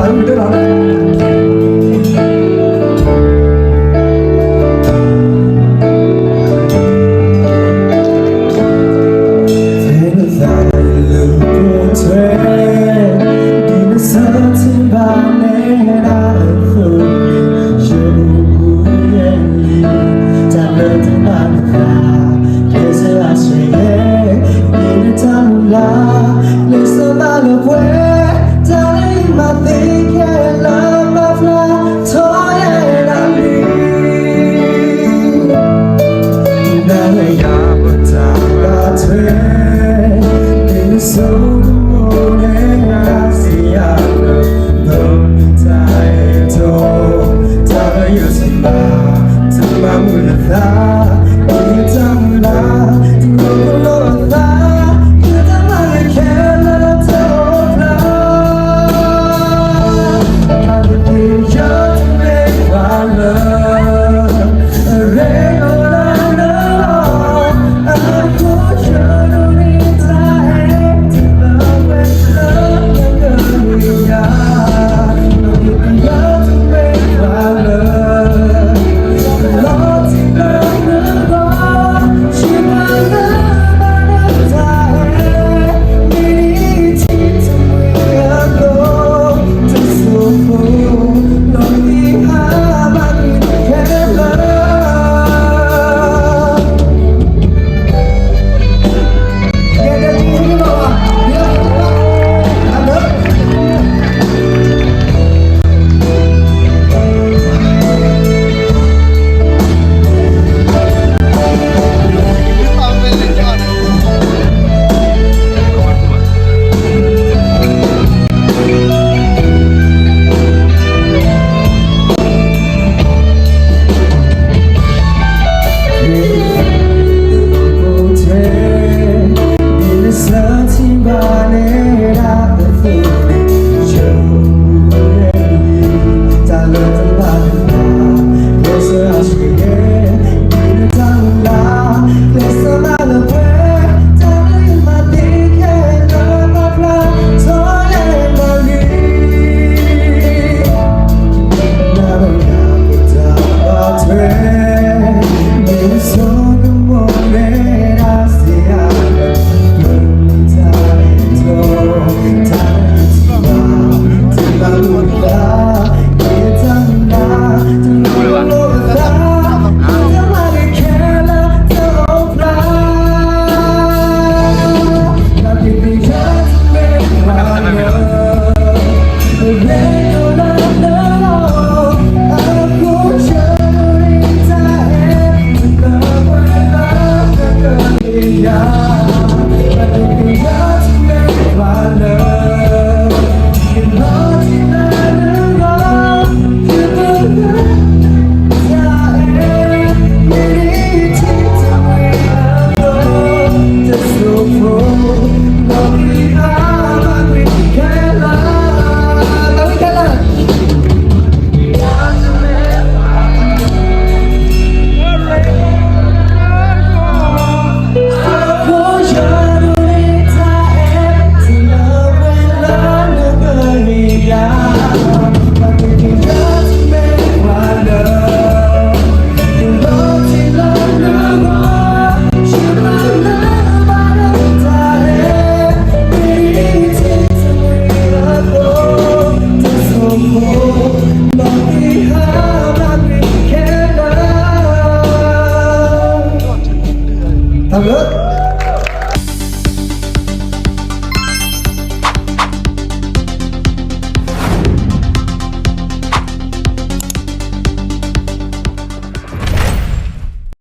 မ့ၢ်တၢ်လီၤ ဖဲနသးလၢပှဲၤထွဲ ဒ်နဆၢထံဘၣ်နဲဒၣ်အသိးန့ၣ် ယအိၣ်မူယဲလံ တၢ်လၢတဘၣ်နသး ကဲစၢ်အဆၢဂ့ၤ ဒ်နတၢ်မုၢ်လၢ် လၢစီၤပၤလၢပှဲၤ